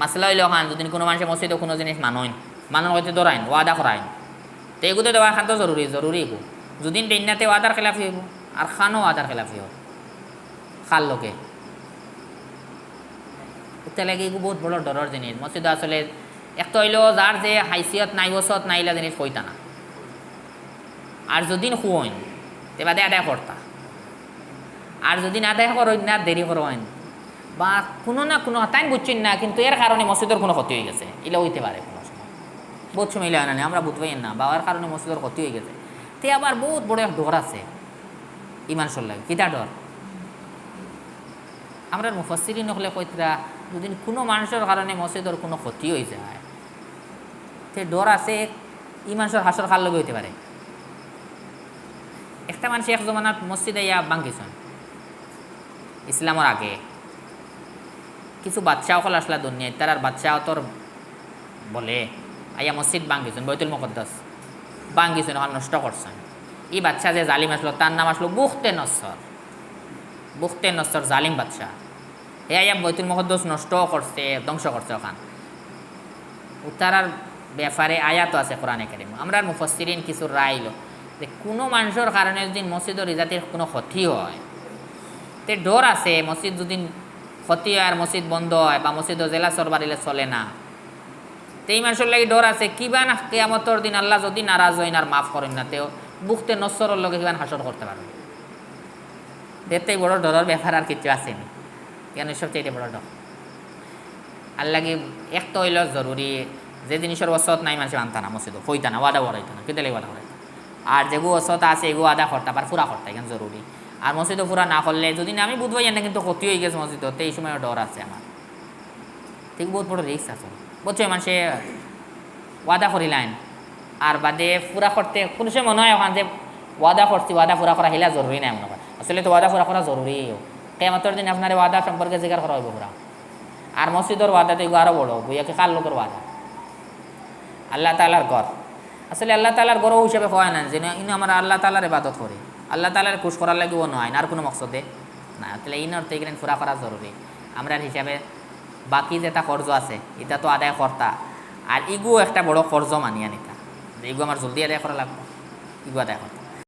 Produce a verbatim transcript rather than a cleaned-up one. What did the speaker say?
মাসলা অইলো অখান, যুদি কুনু মানষে মসজিদো কুনু জিনিস মানইন, মানন অইতে ডরাইন, ওয়াদা করাইন, তে এগু তো দেওয়া অখান তো জরুরি, জরুরি এগু। যুদি দেইন না তে ওয়াদার খেলাফি অইবো, আর খানো ওয়াদার খেলাফি অইবো। খার লগে। এর লাগি এগু বউত বড় ডরর জিনিস। মসজিদো আসলে এক তো অইলো যার যে হাইসিয়ত নাই, ওসত নাই, ইলা জিনিস কইতা না। আর যুদি কুইন, তে বাদে আদায় করতা। আর যুদি আদায় করইন না, দেরি করইন, বা কুনু না কুনু, তাইন বুঝছইন না, কিন্তু এর কারণে মসজিদর কুনু ক্ষতি অইগেছে, ইলা অইতে পারে কুনু সময়। বউত সময় ইলা অয় না নি, আমরা বুঝবাই না, বা এর কারণে মসজিদর ক্ষতি অইগেছে। তে আবার বউত বড় এক ডর আছে ইমানর লাগি। কিতা ডর? আমরার মুফাসসিরিন অকলে কইতরা, যুদি কুনু মানষর কারণে মসজিদর কুনু ক্ষতি অইযায়, তে ডর আছে ইমানর হাশর কার লগে অইতে পারে। একটা মানষে এক জমানাত মসজিদ আইয়া ভাঙ্গিছইন, ইসলামর আগে। কিছু বাদশা অকল আছলা দুনিয়াত, তারার বাদশাহতর বলে আইয়া মসজিদ ভাঙ্গিছইন, বাইতুল মুকাদ্দাস ভাঙ্গিছইন, অখান নষ্ট করছইন। ই বাদশা যে জালিম আছলো, তার নাম আছলো বুখতে নসর। বুখতে নসর জালিম বাদশা। হে আইয়া বাইতুল মুকাদ্দাস নষ্ট করছে, ধ্বংস করছে অখান। উতারার ব্যাপারে আয়াত আছে কোরআনে কারিমো। আমরার মুফাসসিরিন কিছু রায় অইলো যে কুনু মানষর কারণে যুদি মসজিদর ইজ্জতর কুনু ক্ষতি অয়, তে ডর আছে মসজিদ যুদি ক্ষতি অয় আর মসজিদ বন্ধ অয় বা মসজিদো জেলা চরবার ইলে চলে না, তে ই মানষর লাগি ডর আছে কিবা না কিয়ামতর দিন আল্লাহ যুদি নারাজ অইন আর মাফ করইন না, তেউ বুখতে নসরর লগে কিবা না হাশর করতে পারইন। এর থাকি বড় ডরর ব্যাপার আর কিচ্ছু আছে নি। এখান সবচাইতে বড় ডর। আর লাগি এক তো অইলো জরুরি, যে জিনিসর ওসত নাই মানষে মানতা না, মসজিদো কইতা না, ওয়াদা করাইতা না, কিতা লাগি ওয়াদা করাইতা? আর যেগু ওসত আছে, এগু আদায় করতা, আবার পুরা করতা, এখান জরুরি। আর মসজিদো পুরা না করলে, যুদি না আমি বুঝবাই না, কিন্তু ক্ষতি অইগেছে মসজিদো, তে ই সময় ডর আছে আমার। তে বউত বড় risk আছে। বুঝছো, মানষে ওয়াদা করিলাইন, আর বাদে পুরা করতে কুনু সময় মনো অয় অখান যে ওয়াদা করছি, ওয়াদা পুরা করা হিলা জরুরি নায় মনো অয়। আসলে তো ওয়াদা পুরা করা জরুরি। কিয়ামতর দিন আপনারে ওয়াদা সম্পর্কে জিকার করা অইবো পুরা। আর মসজিদর ওয়াদা তো এগু আরো বড়, বুঝিয়া কি কার লগর ওয়াদা? আল্লাহ তাআলার ঘর। আসলে আল্লাহ তাআলার ঘর অউ হিসাবে কওয়া না, যে ইনো আমরা আল্লাহ তাআলার ইবাদত করি, আল্লাহ তাআলারে খুশ করার লাগি অনো আইন, আর কুনু মকসদে না। তাইলে ইনর তো এখান পুরা করা জরুরি। আমরার হিসাবে বাকি যেটা কর্জ আছে, ইটা তো আদায় করতা। আর ইগু একটা বড় কর্জ মানিয়া নিতা, যে ইগু আমার জলদি আদায় করা লাগবো, ইগু আদায় করতা।